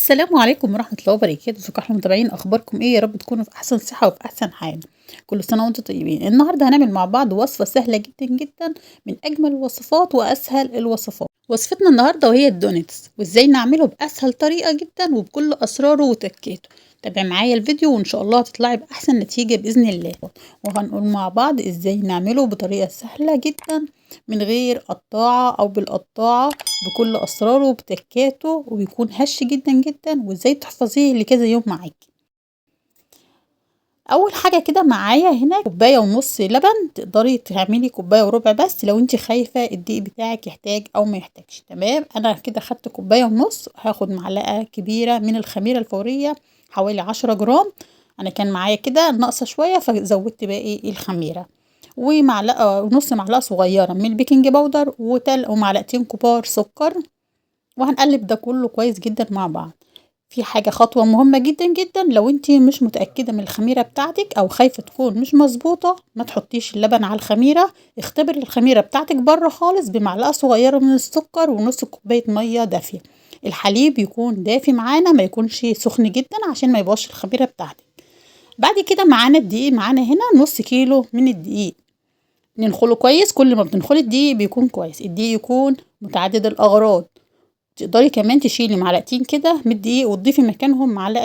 السلام عليكم ورحمة الله وبركاته. ازيكم احلى متابعين، اخباركم ايه؟ يا رب تكونوا في احسن صحة وفي احسن حال. كل سنة وانتم طيبين. النهاردة هنعمل مع بعض وصفة سهلة جدا جدا، من اجمل الوصفات واسهل الوصفات. وصفتنا النهاردة وهي ال donuts، وازاي نعمله باسهل طريقة جدا وبكل اسراره وتكاته. تابع معايا الفيديو وان شاء الله هتطلعي باحسن نتيجة باذن الله. وهنقول مع بعض ازاي نعمله بطريقة سهلة جدا من غير قطاعة او بالقطاعة، بكل اسراره وبتكاته، وبيكون هش جدا جدا، وازاي تحفظيه لكذا يوم معاكي. اول حاجة كده معايا هنا كوباية ونص لبن، تقدري تعملي كوباية وربع بس لو انت خايفة الدقيق بتاعك يحتاج او ما يحتاجش. تمام، انا كده خدت كوباية ونص. هاخد معلقه كبيرة من الخميره الفورية حوالي 10 جرام، انا كان معايا كده ناقصه شوية فزودت باقي الخميره، ومعلقة ونص معلقه صغيرة من ال baking powder، ومعلقتين كبار سكر. وهنقلب ده كله كويس جدا مع بعض. في حاجة خطوة مهمة جدا جدا، لو انتي مش متأكدة من الخميرة بتاعتك او خايفة تكون مش مظبوطة، ما تحطيش اللبن على الخميرة. اختبري الخميرة بتاعتك بره خالص بمعلقة صغيرة من السكر ونص كوباية مية دافية. الحليب يكون دافي معانا، ما يكونش سخن جدا عشان ما يبوظش الخميرة بتاعتك. بعد كده معانا الدقيق، معانا هنا نص كيلو من الدقيق، ننخله كويس. كل ما بتنخلي الدقيق بيكون كويس، الدقيق يكون متعدد الاغراض. تقدري كمان تشيلي معلقتين كده من الدقيق وتضيفي مكانهم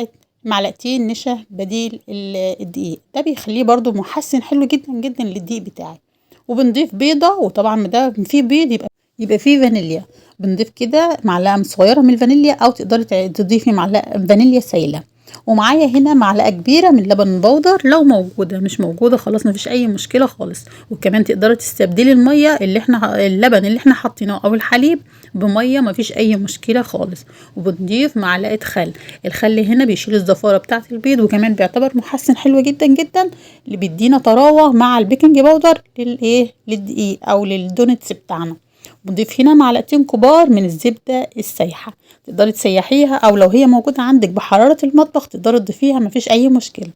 معلقتين نشا بديل الدقيق، ده بيخليه برضو محسن حلو جدا جدا للدقيق بتاعك. وبنضيف بيضة، وطبعا ده فيه بيض يبقى فيه فانيليا. بنضيف كده معلقة صغيرة من الفانيليا، او تقدري تضيفي معلقة فانيليا سايلة. ومعايا هنا معلقة كبيرة من لبن بودر، لو موجودة، مش موجودة خلاص مفيش أي مشكلة خالص. وكمان تقدري تستبدلي المية اللي احنا اللبن اللي احنا حطيناه أو الحليب بمية، مفيش أي مشكلة خالص. وبنضيف معلقة خل، الخل هنا بيشيل الزفارة بتاعة البيض، وكمان بيعتبر محسن حلو جدا جدا اللي بيدينا طراوة مع ال baking powder للايه، للدقيق أو لل donuts بتاعنا. بنضيف هنا معلقتين كبار من الزبدة السايحة، تقدري تسيحيها او لو هي موجودة عندك بحرارة المطبخ تقدري تضيفيها، مفيش اي مشكلة.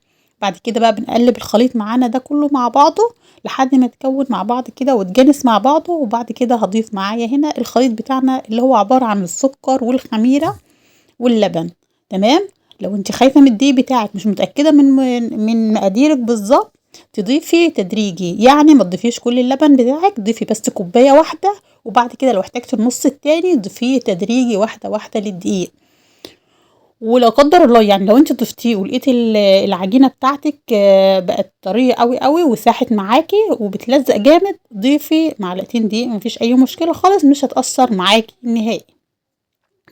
بعد كده بقى بنقلب الخليط معانا ده كله مع بعضه لحد ما يتكون مع بعض كده وتجانس مع بعضه. وبعد كده هضيف معايا هنا الخليط بتاعنا اللي هو عبارة عن السكر والخميرة واللبن. تمام، لو انت خايفة من الدقيق بتاعك مش متأكدة من مقاديرك بالظبط، تضيفي تدريجي، يعني ما تضيفيش كل اللبن بتاعك، ضيفي بس كوباية واحدة، وبعد كده لو احتاجتي النص التاني ضيفيه تدريجي واحدة واحدة للدقيق. ولا قدر الله يعني لو انت ضفتيه ولقيتي العجينة بتاعتك بقت طرية قوي قوي وساحت معاكي وبتلزق جامد، ضيفي معلقتين دقيق، مفيش اي مشكلة خالص، مش هتأثر معاكي نهائي.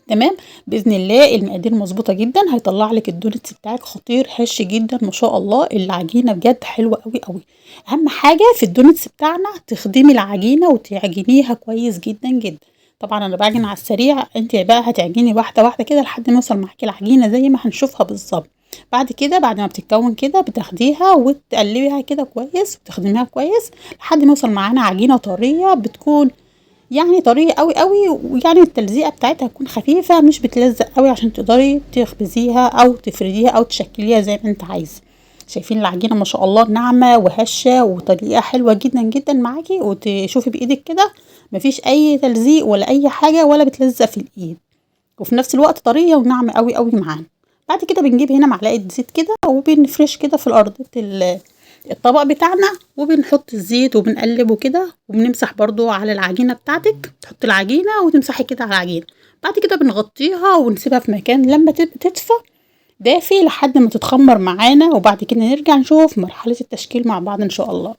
تمام، باذن الله المقادير مظبوطة جدا، هيطلع لك ال donuts بتاعك خطير هش جدا ما شاء الله. العجينة بجد حلوة قوي قوي. اهم حاجة في ال donuts بتاعنا تخدمي العجينة وتعجنيها كويس جدا جدا. طبعا انا بعجن على السريع، انت بقى هتعجني واحدة واحدة كده لحد ما يوصل معاكي العجينة زي ما هنشوفها بالظبط. بعد كده بعد ما بتتكون كده بتاخديها وتقلبيها كده كويس وتخدميها كويس لحد ما يوصل معانا عجينه طرية، بتكون يعني طرية قوي قوي، ويعني التلزيقه بتاعتها تكون خفيفة مش بتلزق قوي عشان تقدري تخبزيها او تفرديها او تشكليها زي ما انت عايزه. شايفين العجينة ما شاء الله ناعمة وهشه وطريقه حلوة جدا جدا معاكي، وتشوفي بايدك كده مفيش اي تلزيق ولا اي حاجة ولا بتلزق في الايد، وفي نفس الوقت طرية وناعمه قوي قوي معانا. بعد كده بنجيب هنا معلقه زيت كده وبنفرش كده في الارض الطبق بتاعنا، وبنحط الزيت وبنقلبه كده، وبنمسح برضو على العجينة بتاعتك، تحطي العجينة وتمسحي كده على العجينة. بعد كده بنغطيها ونسيبها في مكان لما تدفى دافي لحد ما تتخمر معانا، وبعد كده نرجع نشوف مرحلة التشكيل مع بعض ان شاء الله.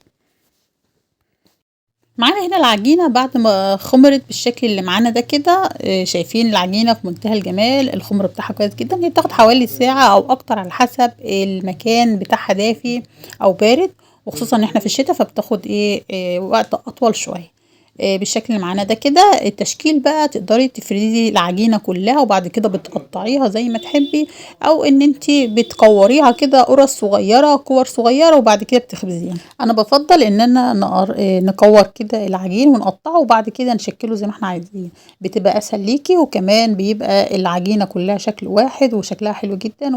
معانا هنا العجينة بعد ما خمرت بالشكل اللي معانا ده كده، شايفين العجينة في منتهى الجمال، الخمر بتاعها كويس جدا. هي بتاخد حوالي ساعة او اكتر على حسب المكان بتاعها دافي او بارد، وخصوصا ان احنا في الشتاء فبتاخد ايه وقت اطول شوية. بالشكل اللي معانا ده كده. التشكيل بقى تقدري تفردي العجينة كلها وبعد كده بتقطعيها زي ما تحبي، او ان انتي بتكوريها كده قرص صغيرة كور صغيرة وبعد كده بتخبزيها. انا بفضل ان انا نكور كده العجين ونقطعه وبعد كده نشكله زي ما احنا عايزين، بتبقى اسهل ليكي، وكمان بيبقى العجينة كلها شكل واحد وشكلها حلو جدا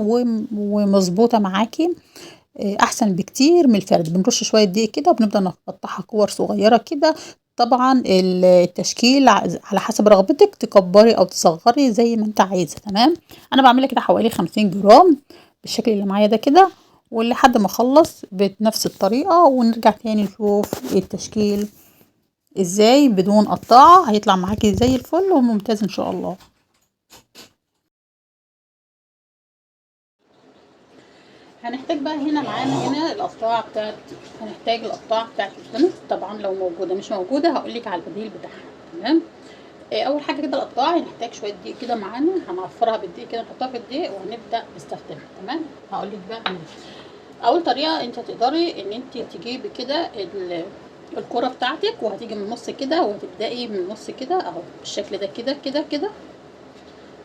ومظبوطه معاكي، احسن بكتير من الفرد. بنرش شوية دقيق كده وبنبدا نقطعها كور صغيرة كده. طبعا التشكيل على حسب رغبتك، تكبري او تصغري زي ما انت عايزه. تمام، انا بعملها كده حوالي 50 جرام بالشكل اللي معايا ده كده، ولحد ما اخلص بنفس الطريقة ونرجع تاني نشوف التشكيل ازاي بدون قطاعه، هيطلع معاكي زي الفل وممتاز ان شاء الله. هنحتاج بقى هنا معانا هنا القطاعه بتاعت، هنحتاج القطاعه بتاعت الدونت طبعا لو موجودة، مش موجودة هقولك على البديل بتاعها. تمام، اول حاجة كده القطاعه هنحتاج شوية دقيق كده معانا، هنعفرها بالدقيق كده، نحطها في الدقيق وهنبدا نستخدمها. تمام، هقولك بقى اول طريقه انت تقدري ان انت تجيبي كده الكره بتاعتك، وهتيجي من النص كده وهتبداي من النص كده اهو بالشكل ده كده كده كده،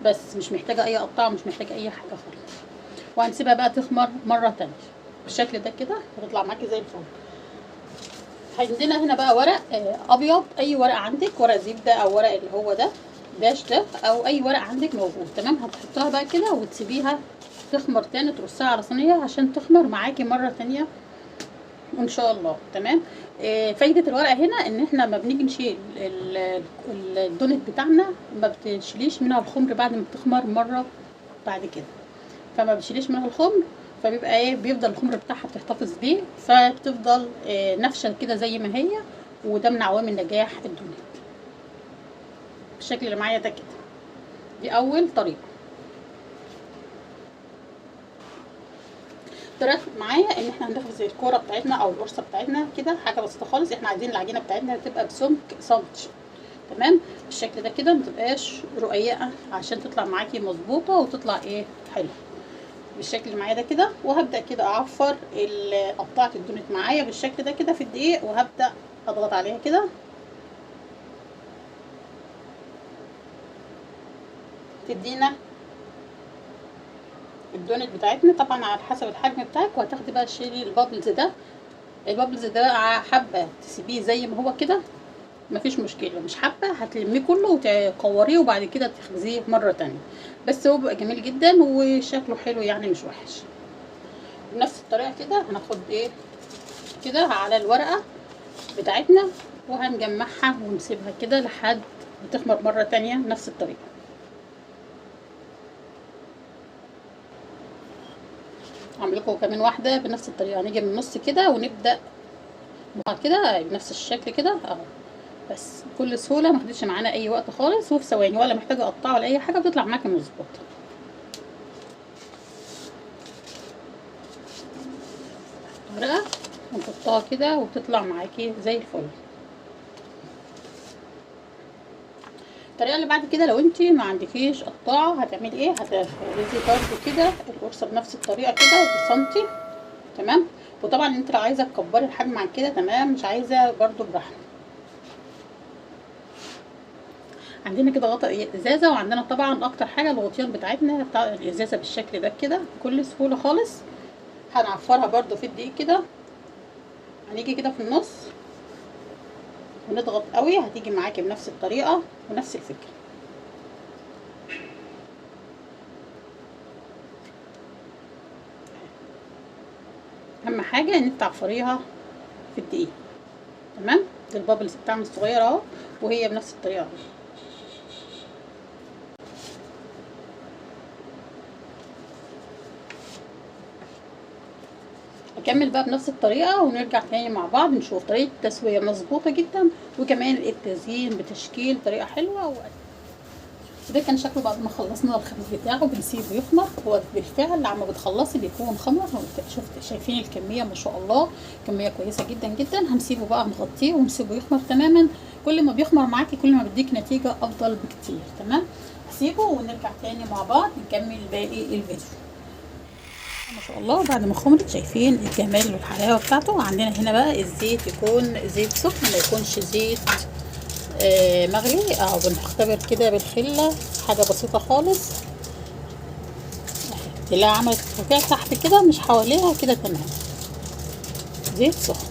بس مش محتاجه اي قطاعه، مش محتاجه اي حاجة خالص. وهنسيبها بقى تخمر مرة تانية بالشكل ده كده، هتطلع معاكي زي الفل. عندنا هنا بقى ورق ابيض، اي ورق عندك، ورق زبدة او ورق اللي هو ده داش ده، او اي ورق عندك موجود. تمام، هتحطها بقى كده وتسيبيها تخمر تاني، ترصها على صينية عشان تخمر معاكي مرة تانية ان شاء الله. تمام، فايده الورقة هنا ان احنا ما بنيجي نشيل الدونت بتاعنا، ما بتشيليش منها الخمر بعد ما بتخمر مرة بعد كده، فما بتشيليش منها الخمر، فبيبقى ايه، بيفضل الخمر بتاعها بتحتفظ بيه، فبتفضل نافشه كده زي ما هي، وده من عوامل نجاح الدونت بالشكل اللي معايا ده كده. دي اول طريقه. طريقه معايا ان احنا هنخبز الكورة بتاعتنا او القرصه بتاعتنا كده، حاجة بسيطة خالص. احنا عايزين العجينة بتاعتنا تبقى بسمك سنتي. تمام، بالشكل ده كده، ما تبقاش رقيقه عشان تطلع معاكي مظبوطة وتطلع ايه حلو بالشكل اللي معايا ده كده. وهبدا كده اعفر قطعه الدونت معايا بالشكل ده كده في الدقيق، وهبدا اضغط عليها كده تدينا الدونت بتاعتنا، طبعا على حسب الحجم بتاعك. وهتاخدي بقى تشيلي ال bubbles ده، ال bubbles ده حابة تسيبيه زي ما هو كده مفيش مشكلة، مش حابة هتلميه كله وتكوريه وبعد كده تخبزيه مرة تانية، بس هو بيبقى جميل جدا وشكله حلو يعني مش وحش. بنفس الطريقة كده هناخد ايه كده على الورقة بتاعتنا وهنجمعها ونسيبها كده لحد ما تخمر مرة تانية نفس الطريقة. هعمل لكم كمان واحدة بنفس الطريقة، هنيجي من النص كده ونبدا كده بنفس الشكل كده اهو، بس بكل سهولة، ما خدتش معانا اي وقت خالص، وفي ثواني، ولا محتاجه اقطعه ولا اي حاجة، بتطلع معاكي مظبوطة. ورقة ونحطها كده وتطلع معاكي زي الفل. الطريقة اللي بعد كده لو انت ما عندكيش قطاعه هتعملي ايه، هتفرزي برده كده القرصه بنفس الطريقة كده بسنتي. تمام، وطبعا انت لو عايزه تكبري الحجم عن كده تمام، مش عايزه برده براحتك. عندنا كده غطا ازازة، وعندنا طبعا اكتر حاجة الغطيان بتاعتنا بتاع الازازه بالشكل ده كده بكل سهولة خالص. هنعفرها برده في الدقيق كده، هنيجي كده في النص ونضغط قوي، هتيجي معاكي بنفس الطريقة ونفس الفكرة. اهم حاجة ان انت تعفريها في الدقيق. تمام، دي البابلز بتاعنا الصغيرة اهو، وهي بنفس الطريقة اهو. نكمل بقى بنفس الطريقة ونرجع تاني مع بعض نشوف طريقه التسوية مظبوطة جدا، وكمان التزيين بتشكيل طريقه حلوة. ده كان شكله بعد ما خلصنا الخبز بتاعه، بنسيبه يخمر. هو بالفعل عما بتخلصي بيكون خمر، شفت شايفين الكمية ما شاء الله، كمية كويسة جدا جدا. هنسيبه بقى نغطيه ونسيبه يخمر تماما. كل ما بيخمر معاكي كل ما بيديك نتيجة افضل بكتير. تمام، هسيبه ونرجع تاني مع بعض نكمل باقي الفيديو. ما شاء الله بعد ما خمرت شايفين الجمال والحلاوه بتاعته. عندنا هنا بقى الزيت يكون زيت سخن، ما يكونش زيت مغلي، او بنختبر كده بالخله، حاجة بسيطة خالص. تلاقي عملت فقاعة تحت كده مش حواليها كده. تمام، زيت سخن.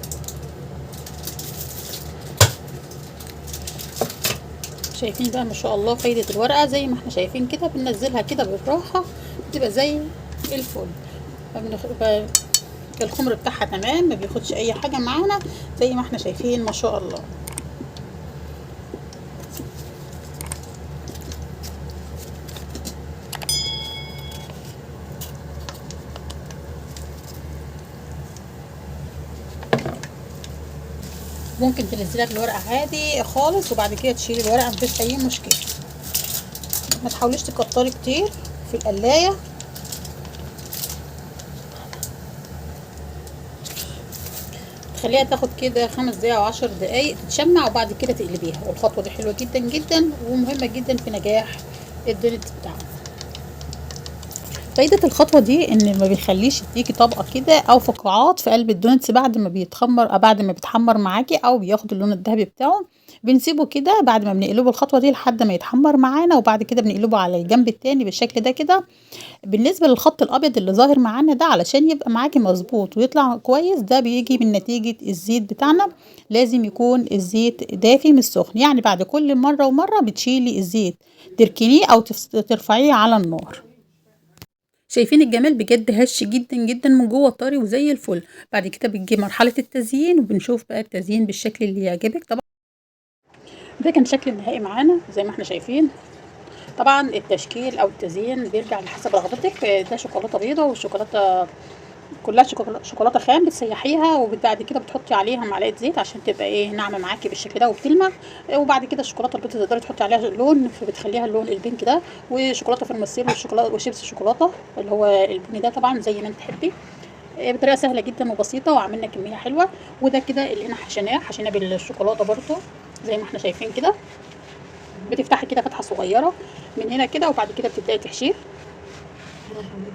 شايفين بقى ما شاء الله فايده الورقة زي ما احنا شايفين كده، بننزلها كده بالراحة بتبقى زي الفل. الخمر بتاعها تمام، ما بياخدش اي حاجة معانا زي ما احنا شايفين ما شاء الله. ممكن تنزليها بالورقة عادي خالص وبعد كده تشيلي الورقة، مفيش اي مشكلة. ما تحاوليش تكتري كتير في القلايه. تخليها تاخد كده 5 دقايق او 10 دقايق تتشمع، وبعد كده تقلبيها. والخطوة دي حلوة جدا جدا ومهمة جدا في نجاح الدونتس بتاعنا. فايدة الخطوة دي ان ما بيخليش يديكي طبقة كده او فقاعات في قلب الدونتس بعد ما بيتخمر، بعد ما بيتحمر معاكي او بياخد اللون الذهبي بتاعه. بنسيبه كده بعد ما بنقلبه الخطوة دي لحد ما يتحمر معانا، وبعد كده بنقلبه على الجنب التاني بالشكل ده كده. بالنسبة للخط الابيض اللي ظاهر معانا ده، علشان يبقى معاكي مظبوط ويطلع كويس، ده بيجي من نتيجة الزيت بتاعنا. لازم يكون الزيت دافي مش سخن، يعني بعد كل مرة ومرة بتشيلي الزيت تركنيه او ترفعيه على النار. شايفين الجمال؟ بجد هش جدا جدا من جوه، طري وزي الفل. بعد كده بتجي مرحلة التزيين، وبنشوف بقى التزيين بالشكل اللي يعجبك. طبعا ده كان شكل النهائي معانا زي ما احنا شايفين. طبعا التشكيل او التزيين بيرجع لحسب رغبتك. ده شوكولاتة بيضة والشوكولاته كلها شوكولاتة خام بتسيحيها، وبعد كده بتحطي عليها معلقه زيت عشان تبقى ايه ناعمة معاكي بالشكل ده وبتلمع. وبعد كده الشوكولاتة البيضة تقدري تحطي عليها لون، فبتخليها اللون ال pink ده، وشوكولاته فرماسيل والشوكولاته وشيبس الشوكولاتة اللي هو البني ده، طبعا زي ما انت تحبي. بطريقة سهلة جدا وبسيطة، وعملنا كمية حلوة. وده كده اللي احنا حشيناه بالشوكولاته برده زي ما احنا شايفين كده. بتفتحي كده فتحه صغيرة من هنا كده، وبعد كده بتبداي تحشيه.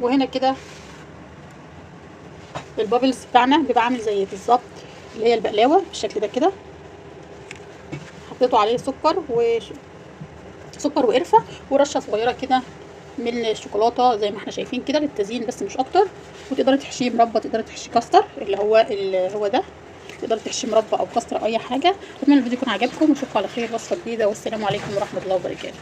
وهنا كده ال bubbles بتاعنا بيبقى عامل زي بالظبط اللي هي البقلاوه بالشكل ده كده. حطيته عليه سكر سكر وقرفه ورشه صغيرة كده من الشوكولاتة زي ما احنا شايفين كده للتزيين بس مش اكتر. وتقدري تحشيه مربى، تقدري تحشيه كاستر اللي هو ده، تقدري تحشيه مربى او كاستر او اي حاجة. اتمنى الفيديو يكون عجبكم، واشوفكم على خير وصفه جديدة، والسلام عليكم ورحمة الله وبركاته.